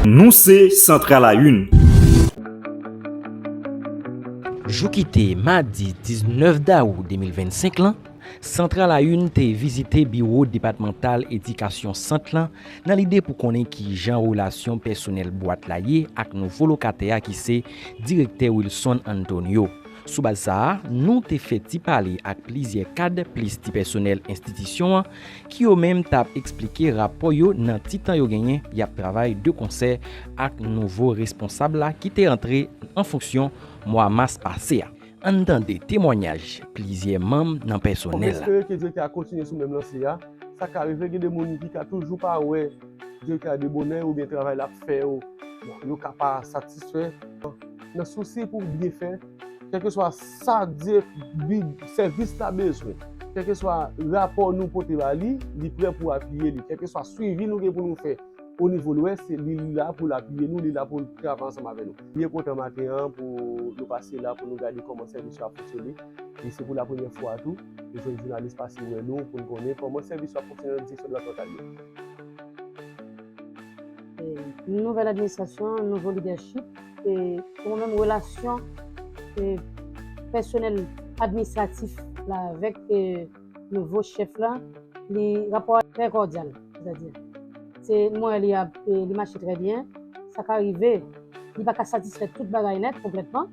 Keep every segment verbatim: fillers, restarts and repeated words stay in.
Nou se Central à une. Jou ki te madi diznèf dawou de mil vennsenk lan, Central à une te vizite biwo depatmantal edikasyon sant lan nan lide pou konnen kijan relasyon pèsonèl bwat la ye ak nouvo lokatè a ki se direktè Wilson Antonio. Sou baz sa a, nou te fè ti pale ak plizyè kad plis ti pèsonèl enstitisyon an ki yo menm t ap eksplike rapò yo nan ti tan yo genyen y ap travay de konsè ak nouvo responsab la ki te antre an fonksyon mwa mas pase a. Ann tande temwanyaj plizyè manm nan pèsonèl la. Fòk espere ke direktè a kontinye sou menm lanse a. Sa ka rive gen de moun ki ka toujou pa wè direktè a de bonè oubyen travay l ap fè yo, bon, yo ka pa satisfè. Nan sousi pou byen fè, kèlkeswa sa di-, bi-, sèvis la bezwen, kèlkeswa rapò nou pote ba li, li prè pou apiye li, kèlkeswa swivi nou gen pou nou fè o nivo lwès, li la pou l apiye nou, li la pou l travay ansanm avè nou. Byen kontan maten an pou nou pase la, pou nou gade kòman sèvis yo ap fonksyone. E se pou lapremyè fwa tou, nou jwenn jounalis pase wè nou pou n konnen kòman sèvis yo ap fonksyone nan direksyon depatmantal yo. E, nouvèl administrasyon, nouvo lidèchip, e, ou menm relasyon, e, pèsonèl administratif la avèk, e, nouvo chèf la, li, rapò a trè kòdyal, sètadi, se, mwen wè li ap, e, li mache trè byen. Sa ka rive, li pa ka satisfè tout bagay nèt, konplètman.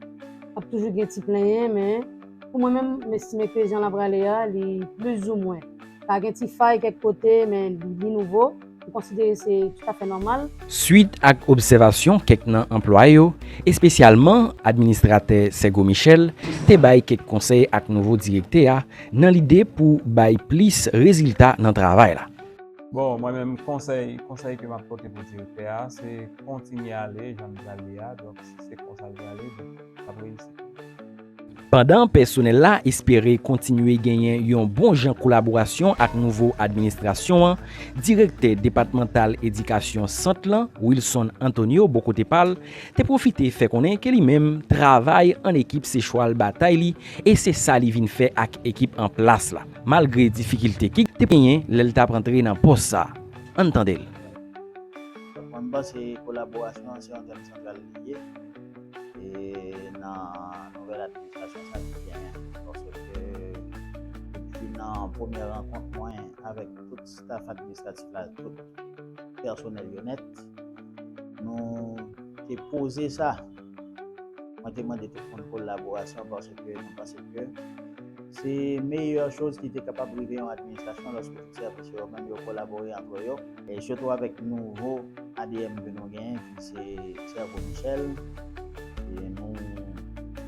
Ap toujou gen ti plenyen, men pou mwen menm, m estime ke jan l ap prale a, li plizoumwen pa gen ti fay kèk kote, men li, li nouvo. M konsidere se toutafè nòmal. Swit ak obsèvasyon kèk nan anplwaye yo, espesyalman administratè Sègo Michel, te bay kèk konsèy ak nouvo direktè a nan lide pou bay plis rezilta nan travay la. Bon, mwen menm, konsèy, konsèy ke m ap pote pou direktè a, se kontinye ale jan l prale a. Donk, si se konsa l prale, donk, l ap reyisi. Pandan pèsonèl la espere kontinye genyen yon bon jan kolaborasyon ak nouvo administrasyon an, direktè depatmantal edikasyon sant lan, Wilson Antonio, bò kote pa l, te pwofite fè konnen ke li menm travay an ekip se chwal batay li, e se sa li vin fè ak ekip an plas la, malgre difikilte ki te genyen lè l t ap antre nan pòs sa a. Ann tande l. Donk, mwen, m panse kolaborasyon an se yon tèm santral li ye, e nan nouvèl administrasyon sa ki genyen, paske depi nan premyè rankont mwen avèk tout staf administratif la, tout pèsonèl yo nèt, nou te poze sa. Mwen te mande tout moun kolaborasyon paske nou panse ke se meyè choz ki te kapab rive yon administrasyon lòske tout sèvis yo menm yo kolabore antre yo. E sitou avèk nouvo A D M ke nou genyen, ki se Servo Michel, e nou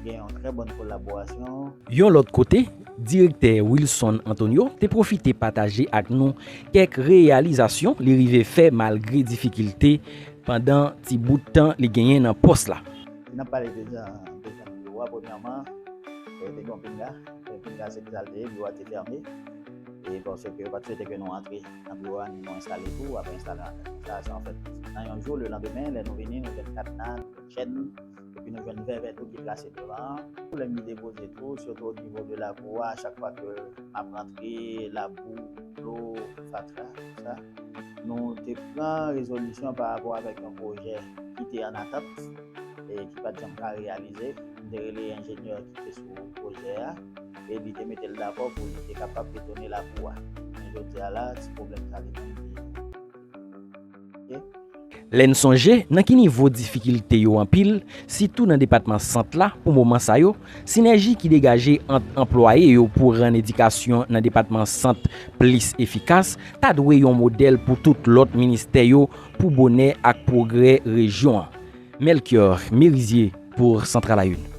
gen yon trè bòn kolaborasyon. Yon lòt kote, direktè Wilson Antonio te pwofite pataje ak nou kèk reyalizasyon li rive fè malgre difikilte pandan ti bout tan li genyen nan pòs la. Si n ap pale de jan, de jan biwo a, premyèman, e, te gen yon pinga. E, pinga se konsa l te ye, biwo a te fèmen. E paske yo pa t swete ke nou antre nan biwo a, ni nou enstale tou, apre enstale sa, se anfèt, nan yon jou, lelandemen, lè nou vini, nou jwenn kadna, nou jwenn chèn, epi nou jwenn vèvè tou ki plase devan an. Pwoblèm ki te poze tou, sitou o nivo de lakou a, chak fwa ke m ap rantre, labou, dlo, fatra, tout sa, nou te pran rezolisyon pa rapò avèk yon pwojè ki te an atant e ki pa t janm ka reyalize. M te rele enjenyè ki te sou pwojè a e li te mete l dakò pou li te kapab betone lakou a. Men jodi a la, ti pwoblèm sa li menm li. Lè n sonje nan ki nivo difikilte yo anpil, sitou nan depatman Sant la, pou moman sa yo, sinèji ki degaje ant anplwaye yo pou rann edikasyon nan depatman Sant plis efikas ta dwe yon modèl pou tout lòt ministè yo pou bonè ak pwogrè rejyon an. Melchior Merizier pou Central à une.